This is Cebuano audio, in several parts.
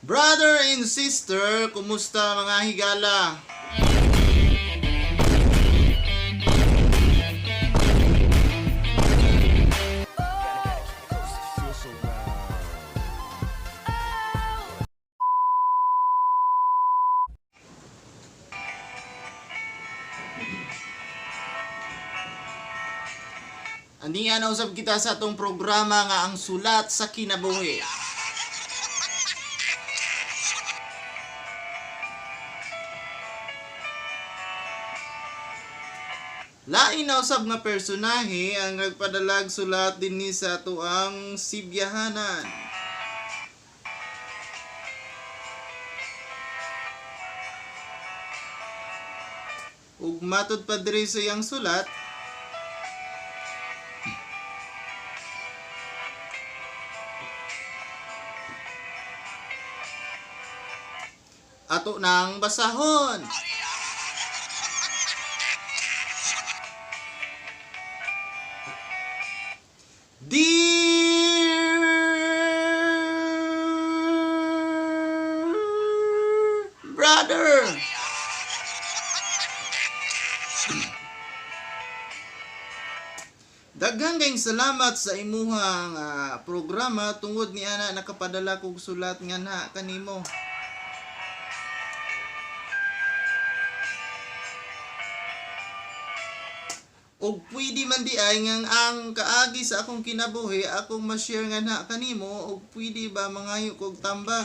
Brother and sister, kumusta mga higala? Feel so loud. Aniya na usab kita sa atong programa nga ang sulat sa kinabuhi. Lain na usab nga personahe ang nagpadalag sulat dinhi sa atuang sibyahanan. Ug matud pa diri sa iyang sulat, ato nang basahon. Dear brother, daghan kayong salamat sa imuhang programa tungod ni ana nakapadala kog sulat nga na kanimo. Og pwede man di ay ngang ang kaagi sa akong kinabuhi akong ma-share nga na kanimo og pwede ba mangayo kog tambag.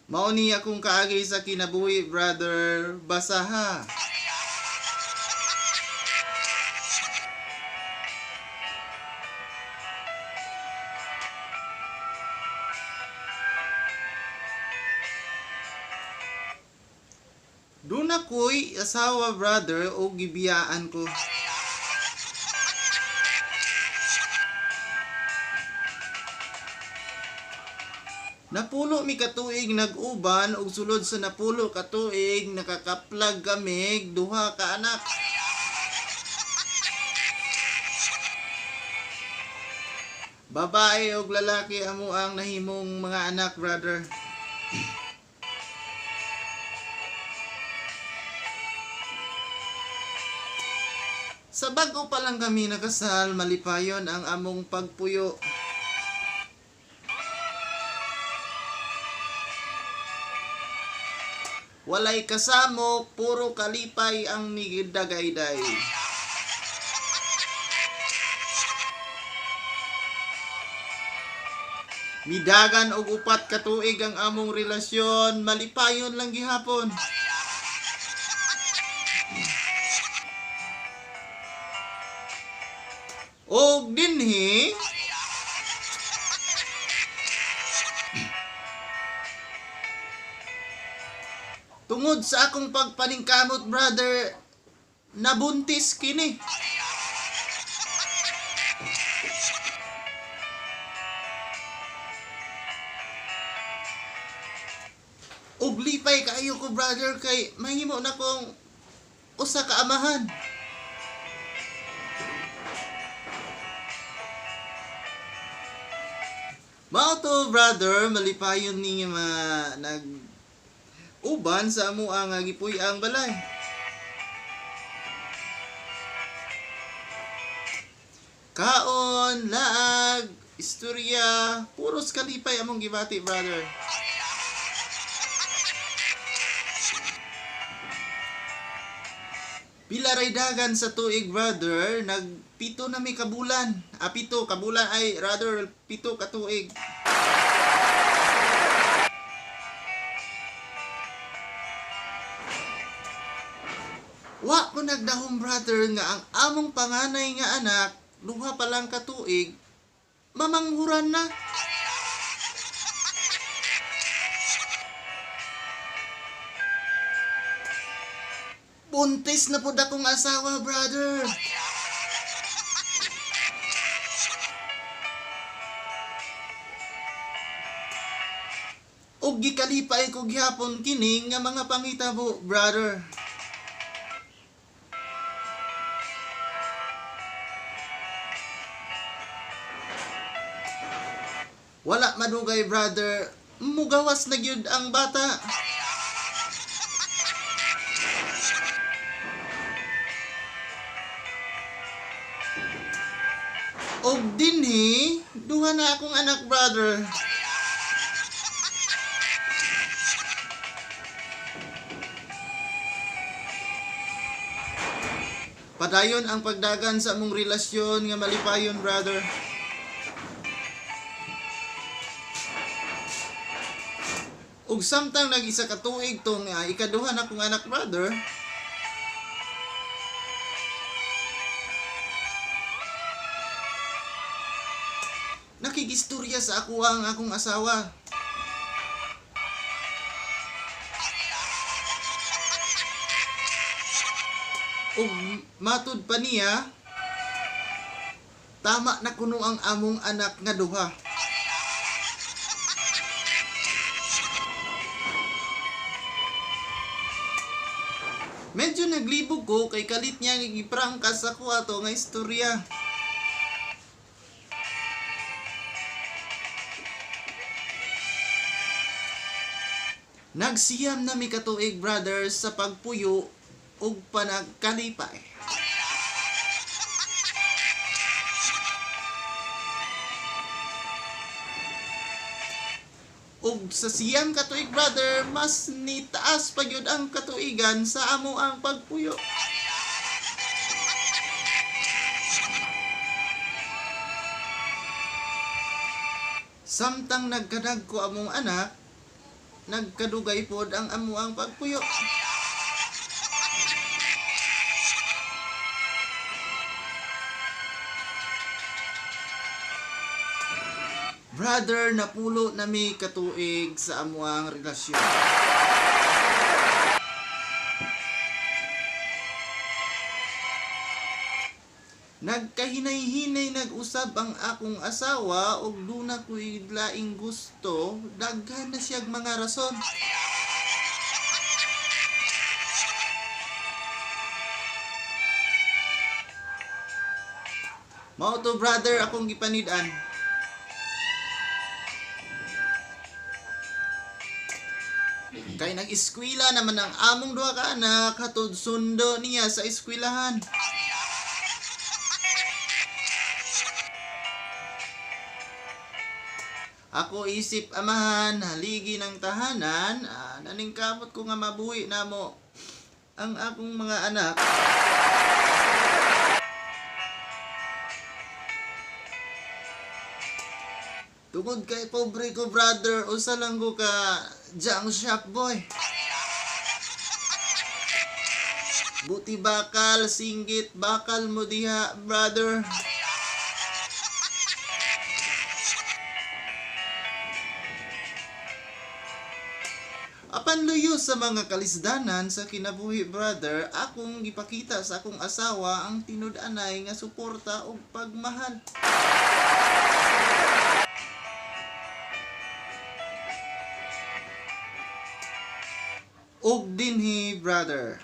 Mao ni akong kaagi sa kinabuhi, brother. Basaha. Doon ako'y asawa, brother, o gibiyaan ko. Napulo mi katuig nag-uban ug sulod sa napulo katuig nakakaplag kami duha ka anak. Babae ug lalaki amo ang nahimong mga anak, brother. Sa bago pa lang kami nakasal, malipayon ang among pagpuyo. Walay kasamok, puro kalipay ang migidagayday. Midagan og upat ka tuig ang among relasyon, malipayon lang gihapon. Og dinhi tungod sa akong pagpaningkamot, brother, nabuntis kini. Ug lipay kaayo ko, brother, kay mahimo na kong usa ka amahan. Mao to, brother, malipayon ni nga nag uban sa amo ang gipuy-ang balay. Kaon, laag, istorya, puros kalipay among gibati, brother. Pila ray dagan sa tuig, brother, nagpito na mi kabulan. Ah, pito kabulan ay rather pito ka tuig. Wa ko nagdahom, brother, nga ang among panganay nga anak, duha pa lang ka tuig, mamanghuran na. Buntis na pud akong asawa, brother. Og gikalipay ko gihapon kini nga mga pangitabo, brother. Wala madugay, brother, mugawas na gyud ang bata. Og dinhi, duha na akong anak, brother. Padayon ang pagdagan sa among relasyon nga malipayon, brother. Ug samtang nag-isa ka tuig tong ikaduha na kong anak, brother, nakigistorya sa ako ang akong asawa. Ug matud pa niya, tama na kuno ang among anak nga duha. Medyo naglibog ko kay kalit niya nga giprangkas ako ato nga istorya. Nagsiyam na mi katuig, brothers, sa pagpuyo ug panagkalipay. Ug sa 9 katuig, brother, mas nitaas pa gyud ang katuigan sa amo ang pagpuyo. Samtang nagkadag ko among anak, nagkadugay pod ang amo ang pagpuyo. Brother, napulo na mi katuig sa amuang relasyon. Nagkahinay-hinay nag-usab ang akong asawa ug duna ko'y laing gusto, daghan na siyag mga rason. Mao to, brother, akong gipanid-an. Kay nag-eskwela naman ang among duha ka anak, hatod sundo niya sa eskwelahan. Ako isip amahan, haligi ng tahanan, naningkamot ko nga mabuhi namo ang akong mga anak. Tungod kay pobre ko, brother, usa lang ko ka junk shop boy. Buti bakal, singgit, bakal mo diha, brother. Apan luyo sa mga kalisdanan sa kinabuhi, brother, akong gipakita sa akong asawa ang tinud-anay nga suporta ug pagmahal. Og dinhi, brother.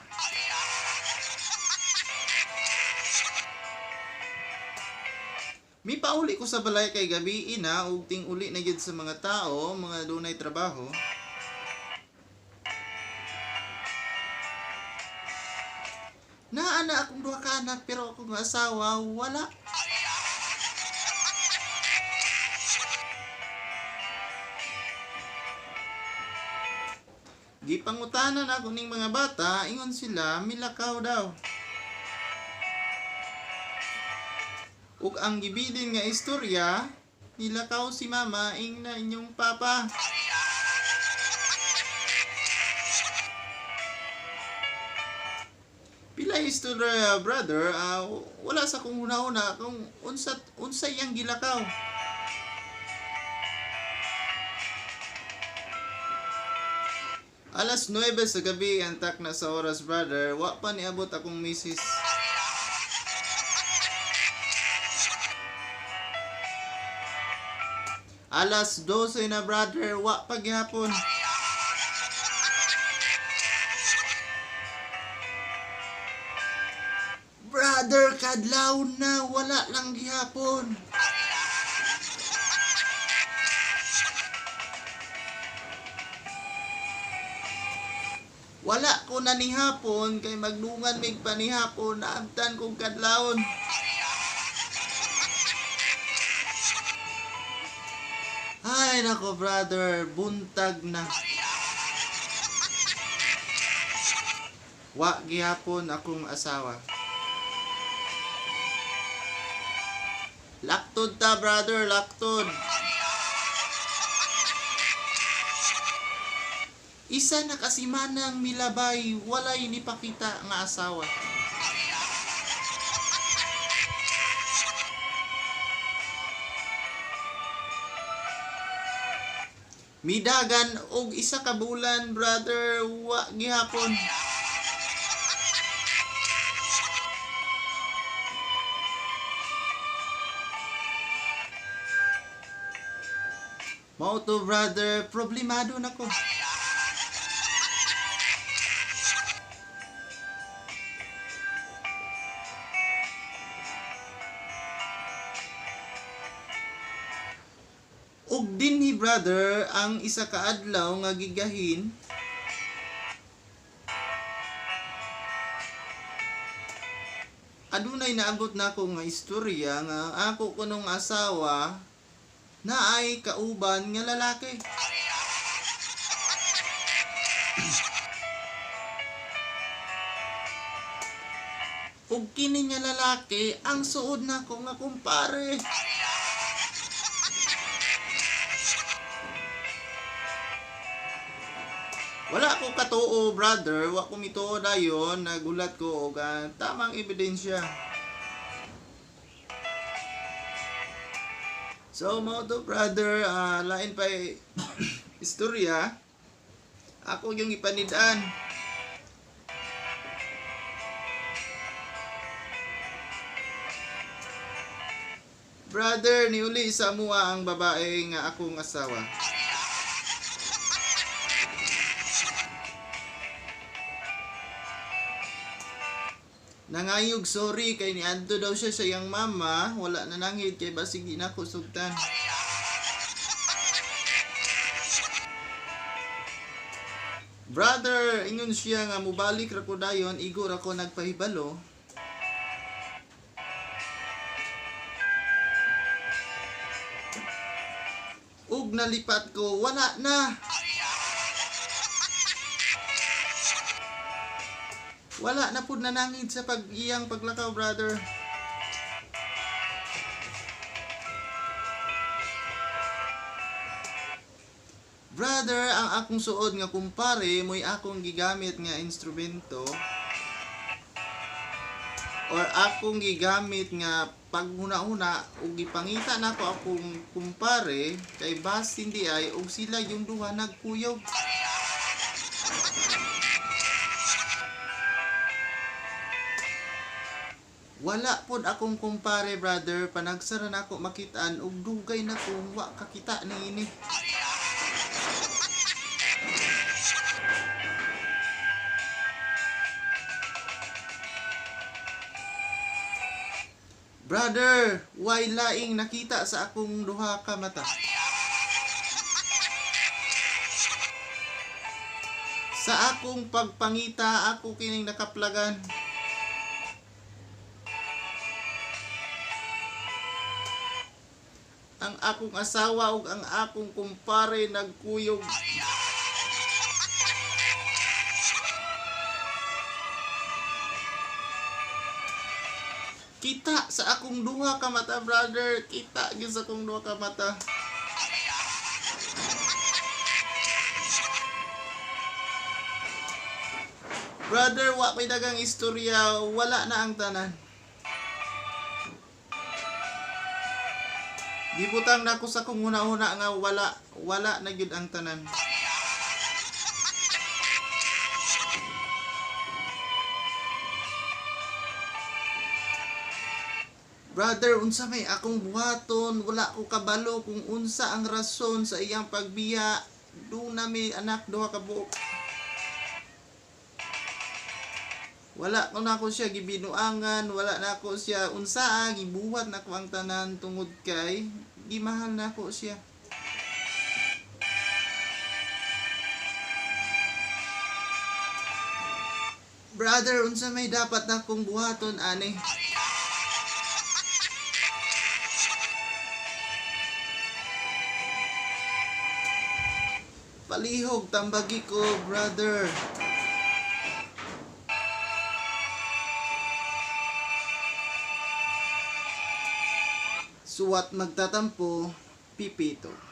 Mipauli ko sa balay kay gabi ina ug ting-uli na gyud sa mga tao, mga dunay trabaho. Naa na akong duha ka anak pero akong asawa wala. Gipangutanan ako ning mga bata, ingon sila milakaw daw. Ug ang gibilin nga istorya, nilakaw si mama ingna inyong papa. Pila istorya, brother, wala sa kong huna-huna kung unsay iyang gilakaw. Alas 9 sa gabi, antak na sa oras, brother, wa pa niabot akong misis. Alas 12 na, brother, wa pa gihapon. Brother, kadlaw na, wala lang gihapon. Wala ko na nihapon kay magdungan mig panihapon, naabtan kog kadlawon. Ay nako brother, buntag na. Wa gihapon akong asawa. Laktod ta brother, laktod. Isa na kasimanang milabay, walay nipakita nga asawa. Midagan og isa ka bulan brother, wa gihapon. Mao to brother, problemado na ko. Ug dinhi brother, ang isa ka adlaw nga gigahin, adunay naabot nako nga istorya nga ako kunong asawa naay kauban nga lalaki. Ug kini nga lalaki ang suod nako nga kumpare. Wala ko katuo brother, wa ko mituo dayon, nagulat ko og tamang ebidensya. So mao to brother, lain pa istorya. Ako yung ipanid-an. Brother, niuli sa amuha ang babae nga akong asawa. Nangayog sorry kay niadto daw siya sa iyang mama, wala na nanghid kay basig di na ko sugtan. Brother, ingon siya nga mobalik ra ko dayon, igo ra ko nagpahibalo. Ug nalipat ko, wala na. Wala na pud nanangid sa pag-iyang paglakaw, brother. Brother, ang akong suod nga kumpare mo'y akong gigamit nga instrumento or akong gigamit nga paghuna-huna ug gipangita nako akong kumpare kay basin di ay ug sila yung duha nagkuyog. Wala pod akong kumpare brother, panagsara nako makitaan ug dugay na ko wa kakita niini. Brother, way laing nakita sa akong duha ka mata. Sa akong pagpangita, ako kining nakaplagan. Ang akong asawa ug ang akong kumpare nagkuyog. Kita sa akong duha ka mata, brother. Kita gyud sa akong duha ka mata. Brother, wa may dagang istorya, wala na ang tanan. Gibutang nako sa akong huna-huna nga wala na gyud ang tanan. Brother, unsa may akong buhaton, wala ko kabalo kung unsa ang rason sa iyang pagbiya. Duna may anak duha ka buok. Wala ko nako siya gibinuangan, wala nako siya unsaa, gibuhat nako ang tanan tungod kay gimahal nako siya. Brother, unsa may dapat nakong buhaton ani? Palihog tambagi ko, brother. Suwat magtatampo, pipito.